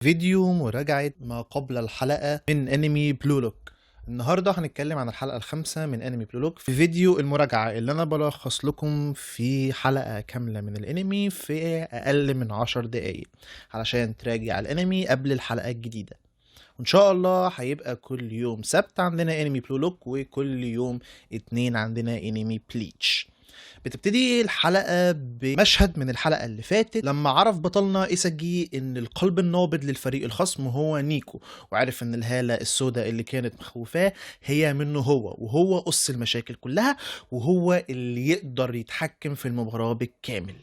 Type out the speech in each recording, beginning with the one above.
فيديو مراجعة ما قبل الحلقة من انمي Blue Lock. النهاردة هنتكلم عن الحلقة الخامسة من انمي Blue Lock في فيديو المراجعة اللي انا بلخص لكم في حلقة كاملة من الانمي في اقل من 10 دقايق علشان تراجع الانمي قبل الحلقة الجديدة. وان شاء الله هيبقى كل يوم سبت عندنا انمي Blue Lock، وكل يوم اتنين عندنا انمي Bleach. بتبتدي الحلقة بمشهد من الحلقة اللي فاتت لما عرف بطلنا إيساجي إن القلب النابض للفريق الخصم هو نيكو، وعرف إن الهالة السوداء اللي كانت مخوفاه هي منه هو، وهو أس المشاكل كلها، وهو اللي يقدر يتحكم في المباراة بالكامل.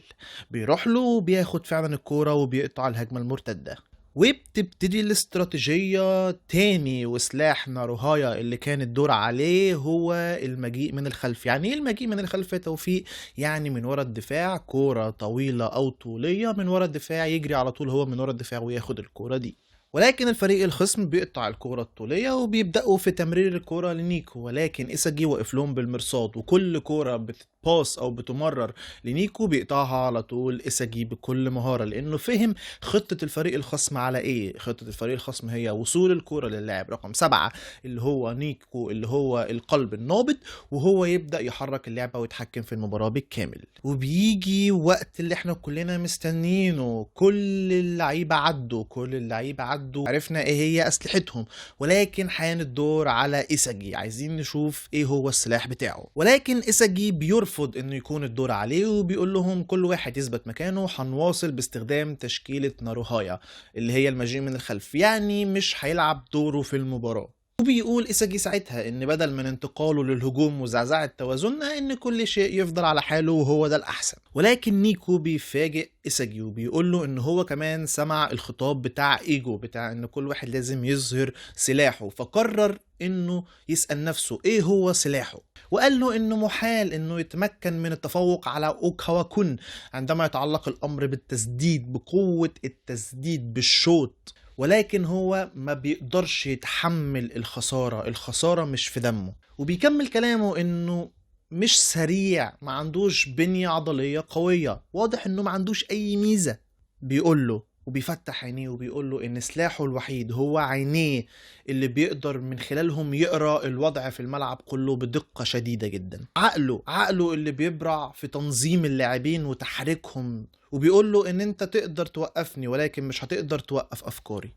بيروح له وبياخد فعلا الكورة وبيقطع الهجمة المرتدة، وبتبتدي الاستراتيجية تاني. وسلاح ناروهايا اللي كان الدور عليه هو المجيء من الخلف. يعني ايه المجيء من الخلف يا توفيق؟ يعني من ورا الدفاع، كورة طويلة او طولية من ورا الدفاع، يجري على طول هو من ورا الدفاع وياخد الكورة دي. ولكن الفريق الخصم بيقطع الكرة الطولية وبيبدأوا في تمرير الكرة لنيكو، ولكن إيساجي واقف لهم بالمرصاد، وكل كرة بتتباص أو بتمرر لنيكو بيقطعها على طول إيساجي بكل مهارة، لأنه فهم خطة الفريق الخصم على إيه. خطة الفريق الخصم هي وصول الكرة للاعب رقم 7 اللي هو نيكو، اللي هو القلب النابض، وهو يبدأ يحرك اللعبة ويتحكم في المباراة بالكامل. وبيجي وقت اللي احنا كلنا مستنيينه. كل اللعيبة عدوا، كل اللعيبة عدوا، عرفنا ايه هي اسلحتهم، ولكن حان الدور على ايساجي. عايزين نشوف ايه هو السلاح بتاعه. ولكن ايساجي بيرفض انه يكون الدور عليه، وبيقول لهم كل واحد يثبت مكانه، هنواصل باستخدام تشكيلة ناروهايا اللي هي المجيء من الخلف، يعني مش هيلعب دوره في المباراة. وبيقول إيساجي ساعتها إن بدل من انتقاله للهجوم وزعزعة توازننا، إن كل شيء يفضل على حاله وهو ده الأحسن. ولكن نيكو بيفاجئ إيساجي وبيقول له إن هو كمان سمع الخطاب بتاع إيجو، بتاع إن كل واحد لازم يظهر سلاحه، فقرر إنه يسأل نفسه إيه هو سلاحه. وقال له إنه محال إنه يتمكن من التفوق على أوكاوا كون عندما يتعلق الأمر بالتسديد، بقوة التسديد بالشوط، ولكن هو ما بيقدرش يتحمل الخسارة، الخسارة مش في دمه. وبيكمل كلامه انه مش سريع، ما عندوش بنية عضلية قوية، واضح انه ما عندوش اي ميزة. بيقول له وبيفتح عينيه وبيقول له ان سلاحه الوحيد هو عينيه اللي بيقدر من خلالهم يقرا الوضع في الملعب كله بدقة شديدة جدا، عقله، عقله اللي بيبرع في تنظيم اللاعبين وتحريكهم. وبيقول له ان انت تقدر توقفني ولكن مش هتقدر توقف افكاري.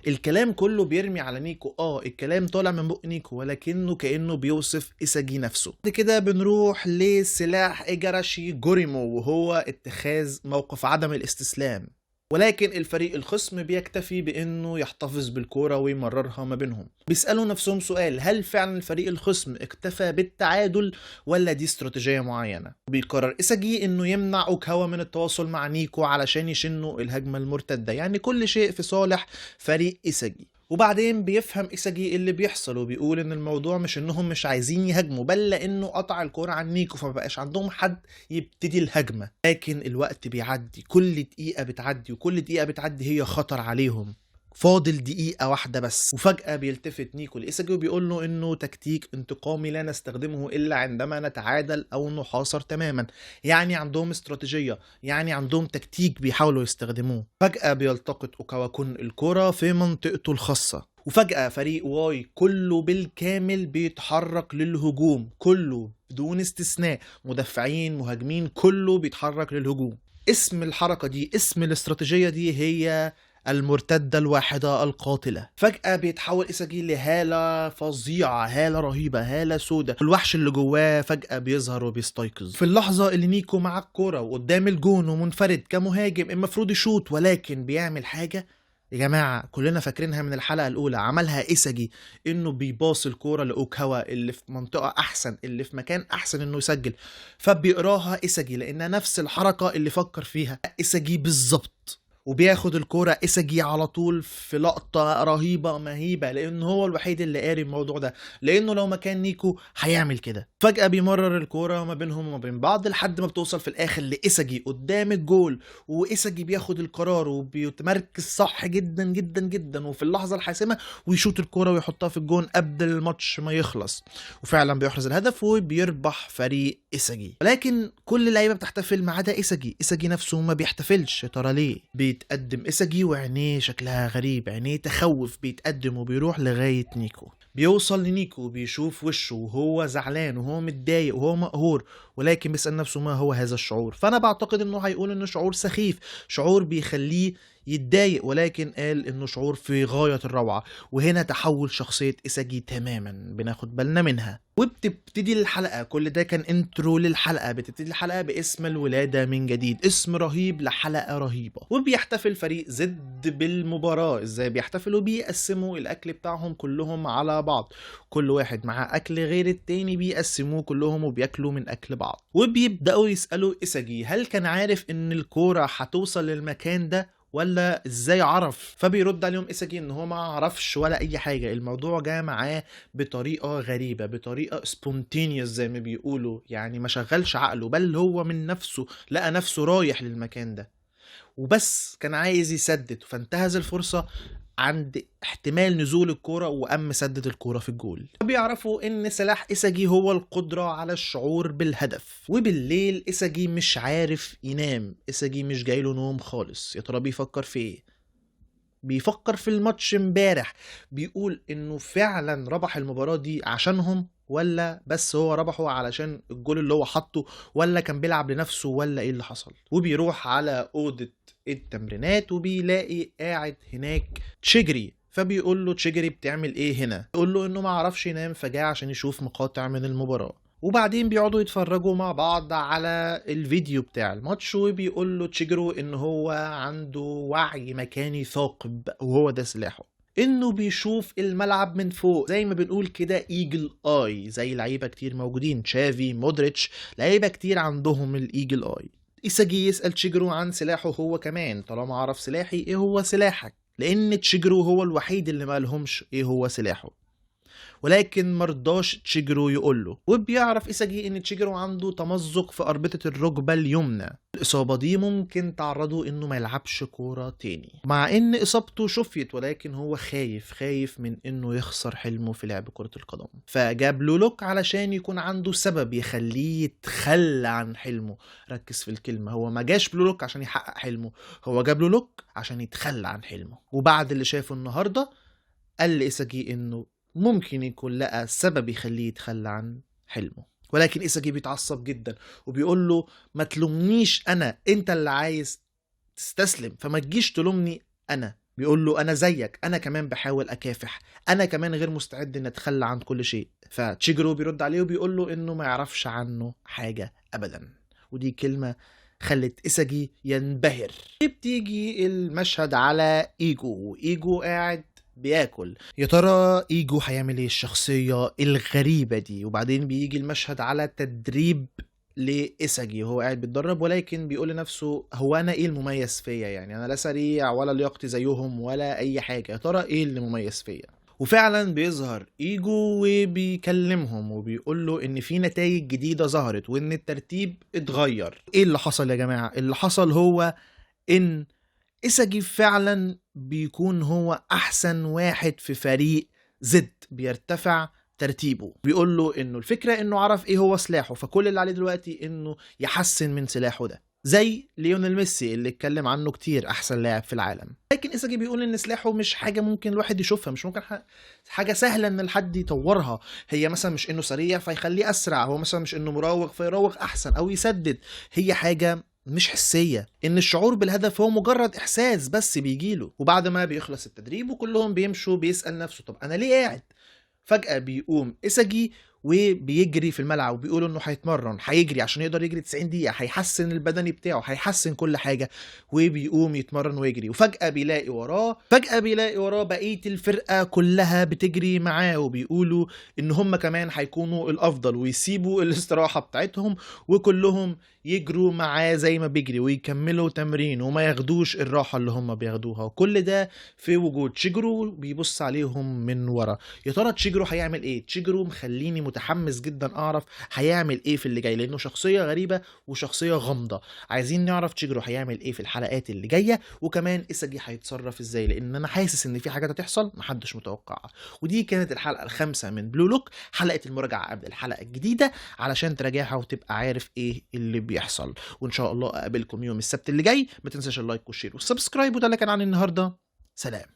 الكلام كله بيرمي على نيكو، الكلام طالع من بق نيكو ولكنه كأنه بيوصف إيساجي نفسه. بعد كده بنروح لسلاح إيجاراشي جوريمو، وهو اتخاذ موقف عدم الاستسلام، ولكن الفريق الخصم بيكتفي بانه يحتفظ بالكورة ويمررها ما بينهم. بيسالوا نفسهم سؤال: هل فعلا الفريق الخصم اكتفى بالتعادل ولا دي استراتيجية معينه؟ بيقرر إيساجي انه يمنع اوكاوا من التواصل مع نيكو علشان يشنوا الهجمة المرتده، يعني كل شيء في صالح فريق إيساجي. وبعدين بيفهم إيساجي اللي بيحصل وبيقول ان الموضوع مش انهم مش عايزين يهاجموا، بل لانه قطع الكورة عن نيكو فمبقاش عندهم حد يبتدي الهجمه. لكن الوقت بيعدي، كل دقيقة بتعدي وكل دقيقة بتعدي هي خطر عليهم. فاضل دقيقة واحدة بس، وفجأة بيلتفت نيكو لإيساجي وبيقول له إنه تكتيك انتقامي لا نستخدمه إلا عندما نتعادل أو نحاصر تماما، يعني عندهم استراتيجية، يعني عندهم تكتيك بيحاولوا يستخدموه. فجأة بيلتقط أوكاوا كون الكرة في منطقته الخاصة، وفجأة فريق واي كله بالكامل بيتحرك للهجوم، كله بدون استثناء، مدافعين مهاجمين كله بيتحرك للهجوم. اسم الحركة دي، اسم الاستراتيجية دي هي المرتدة الواحدة القاتلة. فجأة بيتحول إيساجي لهالة فظيعة، هالة رهيبة، هالة سودة، الوحش اللي جواه فجأة بيظهر وبيستيقظ. في اللحظة اللي نيكو مع الكرة وقدام الجون ومنفرد كمهاجم المفروض يشوط، ولكن بيعمل حاجة يا جماعة كلنا فاكرينها من الحلقة الأولى عملها إيساجي، إنه بيباص الكورة لأوكاوا اللي في منطقة أحسن، اللي في مكان أحسن إنه يسجل، فبيقراها إيساجي لأنها نفس الحركة اللي فكر فيها إيساجي بالظبط، وبياخد الكورة إيساجي على طول في لقطة رهيبة مهيبة، لأنه هو الوحيد اللي قاري الموضوع ده، لأنه لو مكان نيكو هيعمل كده. فجأة بيمرر الكورة ما بينهم وما بين بعض لحد ما بتوصل في الآخر لإيساجي قدام الجول، وإيساجي بياخد القرار وبيتمركز صح جدا جدا جدا، وفي اللحظة الحاسمة ويشوط الكورة ويحطها في الجون قبل الماتش ما يخلص، وفعلا بيحرز الهدف وبيربح فريق إيساجي. ولكن كل اللعيبة بتحتفل ما عدا إيساجي، إيساجي نفسه ما بيحتفلش، يا ترى ليه؟ وبيتقدم إيساجي وعينيه شكلها غريب، عينيه تخوف، بيتقدم وبيروح لغاية نيكو. بيوصل لنيكو بيشوف وشه وهو زعلان وهو متضايق وهو مقهور، ولكن بيسأل نفسه ما هو هذا الشعور. فأنا بعتقد انه هيقول انه شعور سخيف، شعور بيخليه يتضايق، ولكن قال انه شعور في غاية الروعة. وهنا تحول شخصية إيساجي تماما، بناخد بالنا منها. وبتبتدي الحلقة، كل ده كان intro للحلقة. بتبتدي الحلقة باسم الولادة من جديد، اسم رهيب لحلقة رهيبة. وبيحتفل فريق زد بالمباراة. ازاي بيحتفلوا؟ بيقسموا الاكل بتاعهم كلهم على بعض، كل واحد مع اكل غير التاني، بيقسموه كلهم وبياكلوا من اكل بعض. وبيبدأوا يسألوا إيساجي هل كان عارف ان الكورة هتوصل للمكان ده ولا ازاي عرف؟ فبيرد عليهم إيساجي ان هو ما عرفش ولا اي حاجة، الموضوع جه معاه بطريقة غريبة، بطريقة spontaneous زي ما بيقولوا، يعني ما شغلش عقله، بل هو من نفسه لقى نفسه رايح للمكان ده وبس كان عايز يسدد، فانتهز الفرصة عند احتمال نزول الكورة وقام سدد الكورة في الجول. بيعرفوا ان سلاح إيساجي هو القدرة على الشعور بالهدف. وبالليل إيساجي مش عارف ينام، إيساجي مش جايله نوم خالص. يا ترى بيفكر في ايه؟ بيفكر في الماتش امبارح، بيقول انه فعلا ربح المباراة دي عشانهم، ولا بس هو ربحه علشان الجول اللي هو حطه، ولا كان بيلعب لنفسه، ولا ايه اللي حصل. وبيروح على أوضة التمرينات وبيلاقي قاعد هناك تشيجري، فبيقول له تشيجري بتعمل ايه هنا؟ يقول له انه ما عرفش ينام فجاء عشان يشوف مقاطع من المباراة. وبعدين بيقعدوا يتفرجوا مع بعض على الفيديو بتاع الماتش، وبيقول له تشيجرو ان هو عنده وعي مكاني ثاقب وهو ده سلاحه، انه بيشوف الملعب من فوق زي ما بنقول كده eagle eye، زي لعيبة كتير موجودين، تشافي، مودريتش، لعيبة كتير عندهم ال eagle eye. إيساجي يسأل تشيجرو عن سلاحه هو كمان، طالما عرف سلاحي ايه هو سلاحك؟ لان تشيجرو هو الوحيد اللي ما لهمش ايه هو سلاحه، ولكن مرضاش تشيجرو يقول له. وبيعرف إيساجي ان تشيجرو عنده تمزق في أربطة الركبة اليمنى، الإصابة دي ممكن تعرضه انه ما يلعبش كورة تاني، مع ان إصابته شفيت، ولكن هو خايف، خايف من انه يخسر حلمه في لعب كرة القدم. فجاب لولوك علشان يكون عنده سبب يخليه يتخلى عن حلمه. ركز في الكلمة، هو ما جاش بلولوك عشان يحقق حلمه، هو جاب لولوك عشان يتخلى عن حلمه. وبعد اللي شافه النهاردة قال لإيساجي انه ممكن يكون لقى سبب يخليه يتخلى عن حلمه، ولكن إيساجي بيتعصب جدا وبيقول له ما تلومنيش انا، انت اللي عايز تستسلم فما تجيش تلومني انا. بيقول له انا زيك، انا كمان بحاول اكافح، انا كمان غير مستعد ان اتخلى عن كل شيء. فتشيجرو بيرد عليه وبيقول له انه ما يعرفش عنه حاجة ابدا، ودي كلمة خلت إيساجي ينبهر. بتيجي المشهد على ايجو، وايجو قاعد بياكل، يا ترى ايجو هيعمل ايه الشخصية الغريبة دي؟ وبعدين بيجي المشهد على تدريب لإيساجي، وهو قاعد بيتدرب، ولكن بيقول لنفسه هو انا ايه المميز فيا؟ يعني انا لا سريع ولا لياقتي زيهم ولا اي حاجة، يا ترى ايه اللي مميز فيا؟ وفعلا بيظهر ايجو وبيكلمهم وبيقول له ان في نتائج جديدة ظهرت وان الترتيب اتغير. ايه اللي حصل يا جماعة؟ اللي حصل هو ان إيساجي فعلا بيكون هو احسن واحد في فريق زد، بيرتفع ترتيبه. بيقول له انه الفكرة انه عرف ايه هو سلاحه، فكل اللي عليه دلوقتي انه يحسن من سلاحه ده، زي ليونيل ميسي اللي اتكلم عنه كتير، احسن لاعب في العالم. لكن إيساجي بيقول ان سلاحه مش حاجة ممكن الواحد يشوفها، مش ممكن حاجة سهلة ان الحد يطورها. هي مثلا مش انه سريع فيخليه اسرع، هو مثلا مش انه مراوغ فيراوغ احسن او يسدد، هي حاجة مش حسية، ان الشعور بالهدف هو مجرد احساس بس بيجيله. وبعد ما بيخلص التدريب وكلهم بيمشوا بيسأل نفسه طب انا ليه قاعد؟ فجأة بيقوم إيساجي وبيجري في الملعب وبيقول انه هيتمرن، هيجري عشان يقدر يجري 90 دقيقة، هيحسن البدني بتاعه، هيحسن كل حاجة، وبيقوم يتمرن ويجري. وفجأة بيلاقي وراه، فجأة بيلاقي وراه بقية الفرقة كلها بتجري معاه، وبيقولوا ان هم كمان هيكونوا الافضل، ويسيبوا الاستراحة بتاعتهم وكلهم يجروا معاه زي ما بيجري ويكملوا تمرين وما ياخدوش الراحة اللي هم بياخدوها. وكل ده في وجود تشيجرو بيبص عليهم من ورا. يا ترى تشيجرو هيعمل ايه؟ تشيجرو مخليني متحمس جدا اعرف هيعمل ايه في اللي جاي، لانه شخصية غريبة وشخصية غامضة. عايزين نعرف تشيجرو هيعمل ايه في الحلقات اللي جاية، وكمان ايساجي هيتصرف ازاي، لان انا حاسس ان في حاجات هتحصل محدش متوقعها. ودي كانت الحلقة الخامسة من بلو لوك، حلقة المراجعة قبل الحلقة الجديدة علشان تراجعها وتبقى عارف ايه اللي بيحصل. وان شاء الله اقابلكم يوم السبت اللي جاي. ما تنساش ال like وال share وال subscribe، وده اللي كان عن النهارده. سلام.